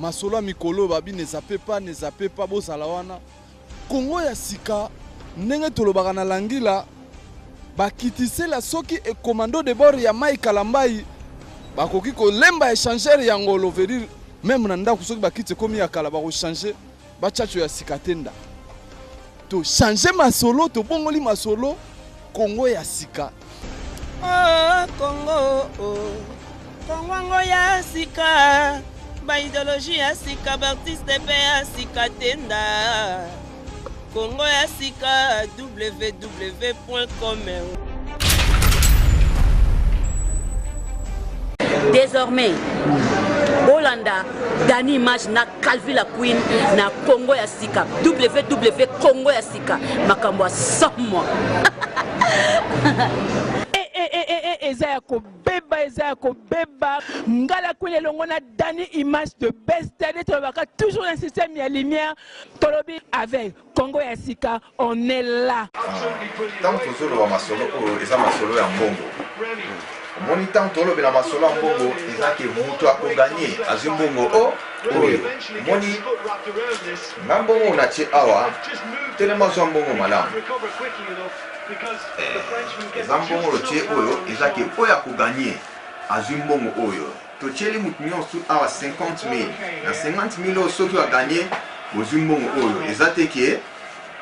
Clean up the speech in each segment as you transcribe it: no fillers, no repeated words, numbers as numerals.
Masolo ya mikolo babi ne zappe pas, ne zappe pas, bozala wana. Congo ya sika ndenge tolobaka na langila bakitisela soki e commando de bord ya Mike Kalambayi bakoki kolemba échangeur ya ngolo veut dire même na ndako soki bakiti ekomi ya kala bakochanger bachacho ya sika te nda to changer masolo tobongoli masolo Congo ya sika. Oh, Congo, oh. Congo yango ya sika ba ideologie ya sika ba artiste mpe ya sika tenda Congo ya sika www.com. Désormais, bolanda Dani Image na Calvi la Queen na Congo ya sika www Congo ya sika makambo ya somo. Eh, eh, eh, eh, eh, eza ya kobeba eza ya kobeba ngala Queen elongo na Dani Image de best nde tolobaka toujours na système ya lumière tolobi avec Congo ya sika on est là. Ntango tozoloba masolo oyo eza masolo ya mbongo omoni ntango tolobela masolo ya mbongo eza ke moto akoganye azwi mbongo o oyo omoni nga mbongo natie awa telema azwa mbongo malamu eh, eza mbongo lotie oyo eza ke oyo akoganye azwi mbongo oyo Totieli mutu nionso awa 50.000 na 50.000 oyo soki wa gagne bozui mbongo oyo eza te ke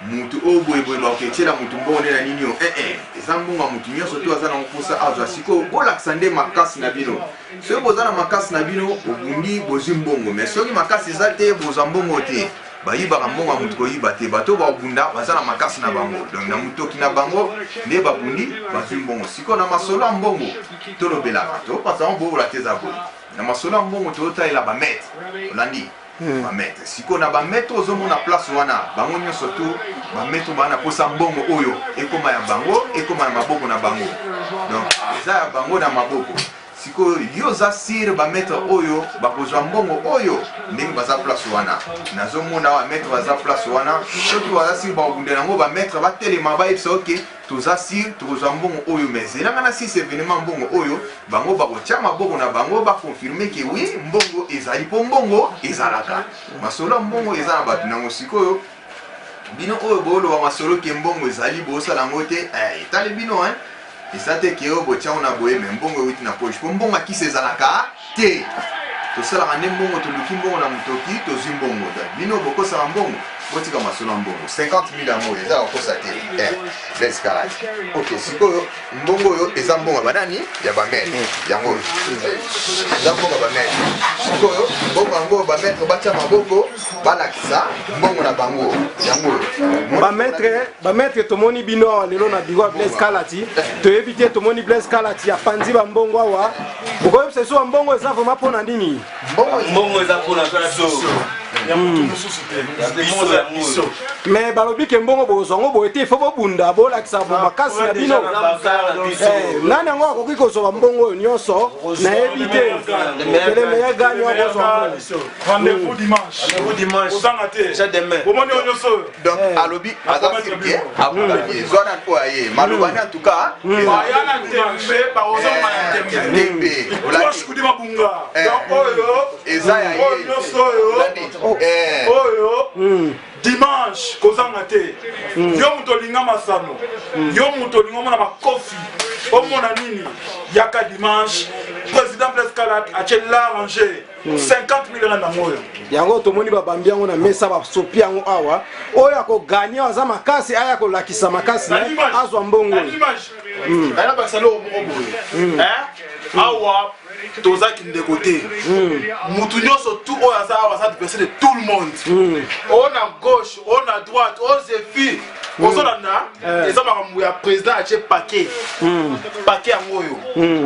mutu oyo boye boye bakoki etiela mutu mbongo nde na nini oyo eh eh eza mbongo ya mutu nionso to aza nango mposa azwa sikoyo bolakisa nde makasi na bino soki boza na makasi na bino bobundi bozwi mbongo mais soki makasi eza te bozwa mbongo te bayibaka mbongo ya moto koyiba te bato oyo bakobunda baza na makasi na bango donc na motoki na bango nde babundi bazwi mbongo sikoyo na masolo ya mbongo tolobelaka topasa yango bobola te eza boye na masolo ya mbongo tozotalela bametre olandi hmm. bametre sikoyo na bametre ozomona place wana bango nyonso tu bametre baa na mposa mbongo oyo ekoma ya bango ekoma na maboko na bango donc eza ya bango na maboko Sikoyo yo oza sur ba maitre oyo bakozwa mbongo oyo ndenge baza place wana nazo mona ba maitre baza place wana soki baza sur bakobundela yango ba maitre batelema bayebisa oke toza sur tokozwa mbongo oyo mais zela nga na six evenement mbongo oyo bango bakotia maboko na bango ba confirme ke oui mbongo ezali po mbongo ezalaka masolo ya mbongo eza na bato nango sikoyo bino oyo boloba masolo ke mbongo ezali bosala yango te eh, etali bino hein eza te ke oyo botia yango na boye me mbongo ewuti na poche mpo mbongo ya kisi ezalaka te tosalaka nde mbongo toluki mbongo na motoki tozwi mbongo bino bokosaka mbongo botika masolo ya mbongo 50 000 yango eza kokosa te eh, Blaise Karate ok sikoyo mbongo oyo eza mbongo ya banani ya bamaitre yango oyo eza mbongo ya bamaitre sikoyo mbongo yango bamaitre batya maboko balakisa mbongo na bango yango oyo bamaitre bamaitre tomoni bino awa lelo na biro ya Blaise Kalati toyebi te tomoni Blaise Kalati apanzi bambongo awa bokoyebisa biso bambongo eza vraiment mpo na nini mbongo eza mpo na biso ya motu mosusu te ya biso ya biso mais balobi ke mbongo bokozwa yango boye te ifo bobunda bolakisa bo makasi na bino eh, nani yango akoki kozwa bambongo oyo nyonso nayebi te teleme ya gani akozwa mbongo rendez-vous dimanche rendez-vous dimanche ozanga te bomoni oyo nyonso oyo donc eh. alobi aza sirke akokaki zwa na oyo aye maloba ne en tout cas baya na tembe bakozonga na tembe kudi mabunga eh. donc oyo eza ya ye oyo nyonso oyo eh. oyo hmm. dimanche kozanga te hmm. yo moto olinga masano hmm. yo moto olinga omona makofi omona nini yaka dimanche président Blaise Kalat atie l'arranger 50 000 rand yango oyo yango tomoni babambi yango na mesa basopi yango awa oyo akoganye aza makasi aya kolakisa makasi na azwa mbongo hmm. nayebakisa eloko moko boye hmm. eh? awa toza kindeko te mutu nyonso tout oyo aza awa aza adversaire de tout le monde oyo na gauche oyo na droite oyo zefi ozolanda eh. eza makambo ya président atie paquet paquet yango oyo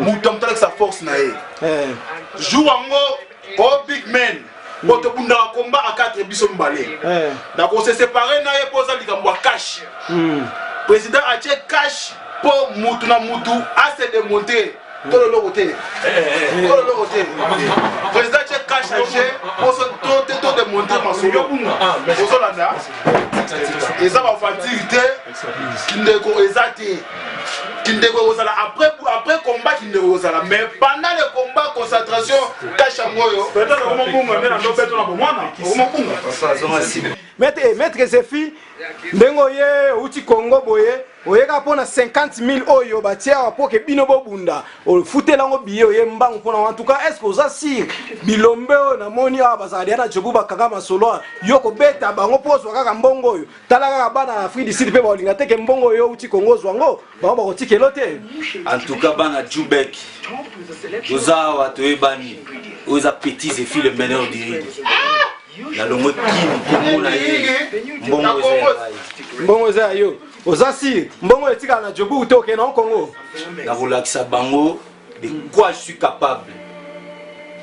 mutu amutu alakisa force na ye eh. Jour yango o big man po tobundaka combat à 4 biso mibale eh. nako se séparer na ye mpo oza likambo ya cash hmm. président atie cash mpo mutu na mutu ase démonter tolo eloko te eh, tolo eloko te président atie cash atie mpo te to démonter masolo ah, ozolanda eza bafantire te kindeko eza te kindeko ekozala après, après combat kindeko ekozala mais pendant le combat. concentration kashe yango oyo. Peut-être okomobunga nde na ndobeto na bomwana okomobunga. Maître, eh, maître Zefi, ndenge oye outi Congo boye, oyeka mpo na 50 000 oyo batie awa mpo ke bino bobunda, ofutela yango billet oye mbangu mpo na en tout cas, est-ce que oza sûr bilombe oyo namoni awa bazala deja na jobu bakanga masolo awa, yo kobeta bango mpo ozwa kaka mbongo oyo? Tala kaka bana na Afrique du Sud mpe bakolinga te ke mbongo oyo outi Congo ozwa yango, bango bakotikelo te. En tout cas bana Jubek toza awa toyebani, oyo eza petit Zefi le meneur du ring. Nalongwe kini komona ye mbongo eza ya ngai. Mbongo eza ya yo. Oza sûr mbongo etikala na Joburg te okende na Congo? Nakolakisa bango de quoi je suis capable.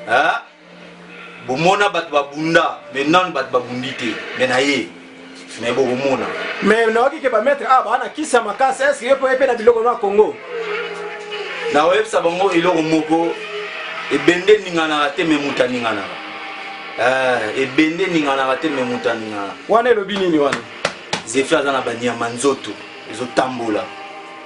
Hein? Bomona bato babunda mais nanu bato babundi te mais na ye mais bokomona. Mais nayoki ke ba maître awa baa na kisi ya makasi, est ce que yo mpe oye mpe na biloko na Congo? Nakoyebisa bango eloko moko, ebende eninganaka te mais moto aninganaka. Eh, ebende eninganaka te mais moto aninganaka. Wana elobi nini wana? Zefi aza na banyama nzoto ezotambola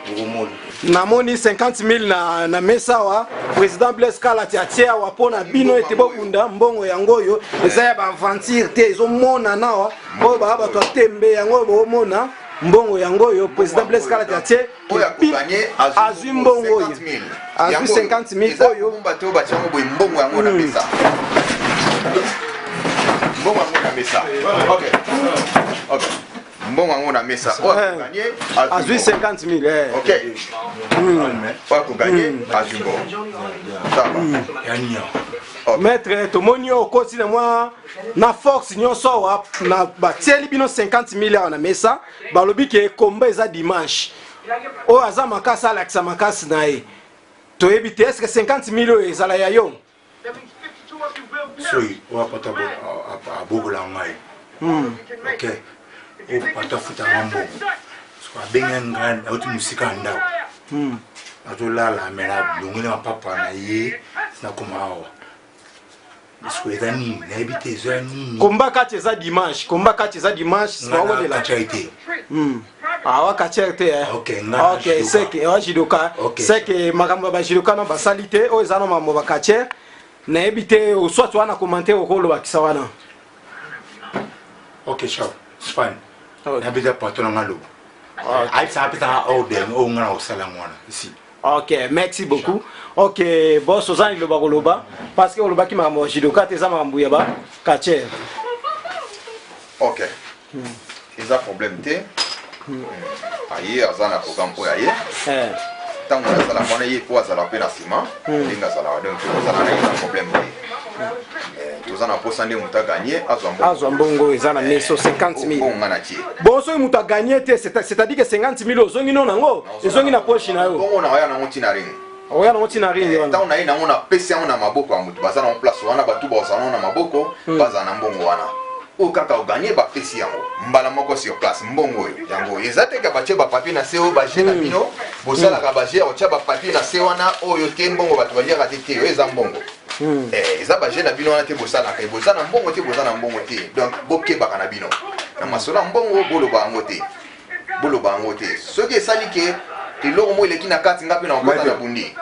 bokomona. Namoni 50 000 na mesa awa, président Blaise Kalati atie awa mpo na bino ete bobunda. Mbongo yango oyo eza ya ba-aventure te, ezomonana awa oyo baa bato ya tembe yango oyo boomona mbongo yango oyo président Blaise Kalati atie. Oyo akoganye azwi mbongo oyo azwi 50 000 oyo bato oyo batie yango boye, mbongo yango na mesa, mbongo yango na mesa. Ok, ok, mbongo yango na mesa. Oyo akoganye azwi 50 000. Eh. Ok, oyo akoganye azwi mbongo. Ça va. Maître, tomoni yo okoti na mwa na force nyonso awa na batieli bino 50 000 awa na mesa, balobi ke combat eza dimanche. Oyo aza makasi alakisa makasi na ye. Toyebi te est-ce que 50 000 oyo ezala ya yo? Soki oyo apata abobola ngai, ok, oyo pata afuta nga mbongo, soki abengi ngai auti mosika ya ndako, azolala me nalongoli mapapa na ye nakoma awa. Siko eza nini? Nayebi te eza nini. Combat kati eza dimanche, combat kati eza dimanche. Nga na katia te. Awa katia te, eh. Ok, nga na Ok, judoka. seke awa judoka. Ok. Seke makambo ya ba judoka no basali te, oyo eza na makambo ba katia. Nayebi te soit wana commentaire okolobakisa wana. Ok, ciao. It's fine. Nabeta patron na nga loba. Ayebisaka apesaka order oyo nga na kosala yango wana. Ici. Ok, merci beaucoup. Ok, boss oza liloba koloba parce que olobaki makambo ya judoka te, eza makambo ya ba catcheur. Ok, eza problème te. Aye aza na programme oyo aye. Ntango nazalaka wana ye po azala mpe na nsima ndenge azalaka, donc tokozala na ye na problème te. Toza na mposa nde moto aganye azwa mbongo. Azwa mbongo eza na meso 50 000. Mbongo nga na tie. Bon, soki moto aganye te, c'est-à-dire que 50 000 ozongi no nango, ezongi na poche na yo. Mbongo na oya nango ntina ring. Oya nango ntina ring wana. Ntango na ye nango napesi yango na maboko ya moto, baza nango place wana, bato bazala nango na maboko, bazala na mbongo wana. Oyo kaka oganye bapesi yango mbala moko sur place. Mbongo oyo yango eza te ka batie bapapier na se oyo baje na bino bosalaka baje ya kotia bapapier na se wana oyo te, mbongo bato baliaka te te, oyo eza mbongo. Eza baje na bino wana te bosalaka, boza na mbongo te, boza na mbongo te. Donc bokebaka na bino na masolo ya mbongo, boloba yango te, boloba yango te. Soki esali ke eloko moko eleki na kati, nga mpe na kokota na bundi.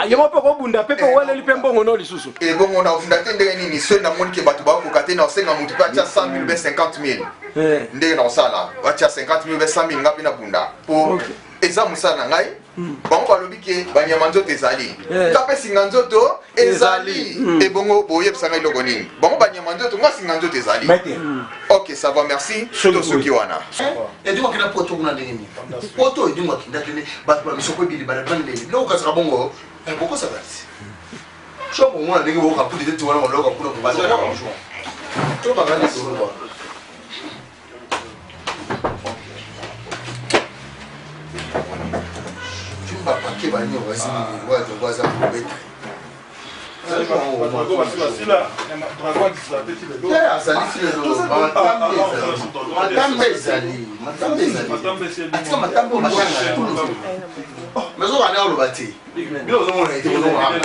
Yo moko mpe okobunda mpe mpe oweleli mpe mbongo no lisusu. Ebongo na obunda te ndenge nini? Soki namoni ke bato bakokoka te, na osenga motu mpe atia 100 000 be 50 000, ndenge na kosala atia 50 000 be 100 000, nga mpe nabunda po eza mosala na ngai. Bango balobi ke banyama nzoto ezali, nga mpe singa nzoto ezali. Ebongo boyebisa ngai eloko nini? Bango banyama nzoto, nga singa nzoto ezali. Ok, ça va, merci. Tosuki wana. Edingo akenda poto kuna ndenge nini? Poto edingo akenda ndenge bato ba misoko ebili balabani ndenge biloko kasaka bongo bokosaka ti so bomona ndenge boyoka puti te ti wana baloka kuna to bakali lisolo bapake banio bazingi waza kobeta matambe ezali matambe ezali atika matambe oyo matanga tulu mais oyo wana oloba te bino ozomona ete ozomona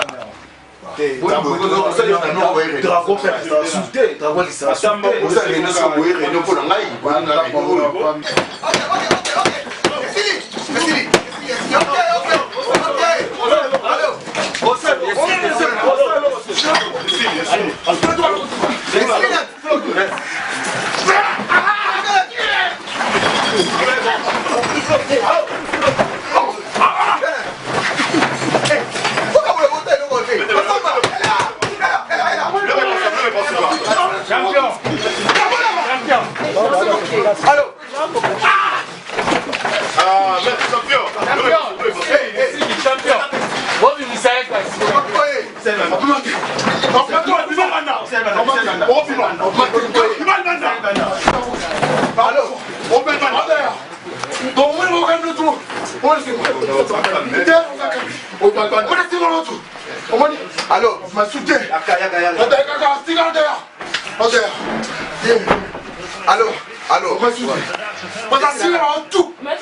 Alo. Alo. Alo.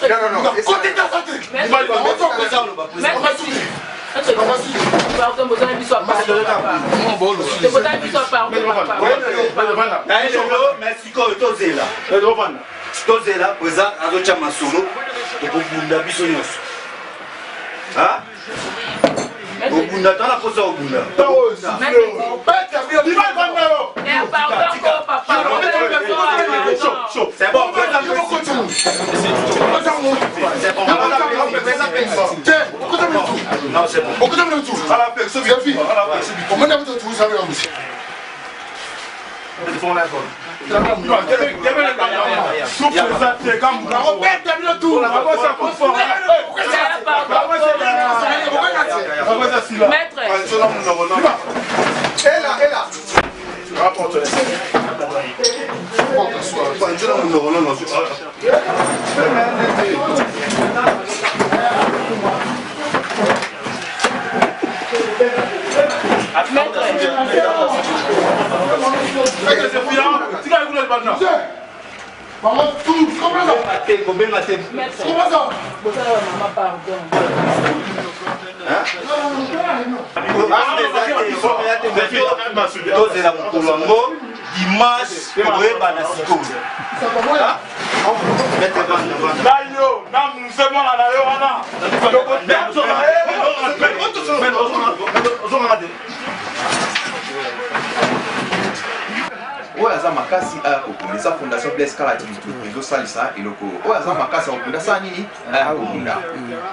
Non, non, non. Pardon, bozala biso ya pardon, papa. Tobozala biso ya pardon, papa. Mais sikoyo tozela tozela président azotya masolo tokobunda biso nyonso obunda tala mposa obunda. Ela, ela. Kobenga te. Bozala bamama, pardon. Tozela mokolo yango dimanche, tokoyebana sikoyo. Na yo na muse mwana na yo wana. Oyo aza makasi aya kokunda, eza Fondation Blaise Kalati mutu ezosalisa eloko oyo. Oyo aza makasi akokunda, asala nini? Aya kokunda.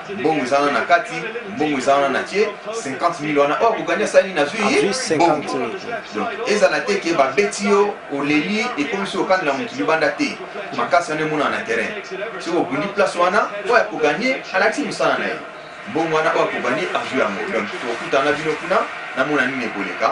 Mbongo eza wana na kati, mbongo eza wana na tie 50 000 wana. Oyo akogani asala nini? Azwi Azwi mbongo. 50 000. Donc ezala te ke babeti yo, oleli, ekomi so okandela motu libanda te. Makasi wana emonana na terrain. Soki obundi place wana, oyo akoganye alakisi mosala na ye. Mbongo wana oyo akoganye azwi yango. Donc tokutana na bino kuna, namona nini ekoleka.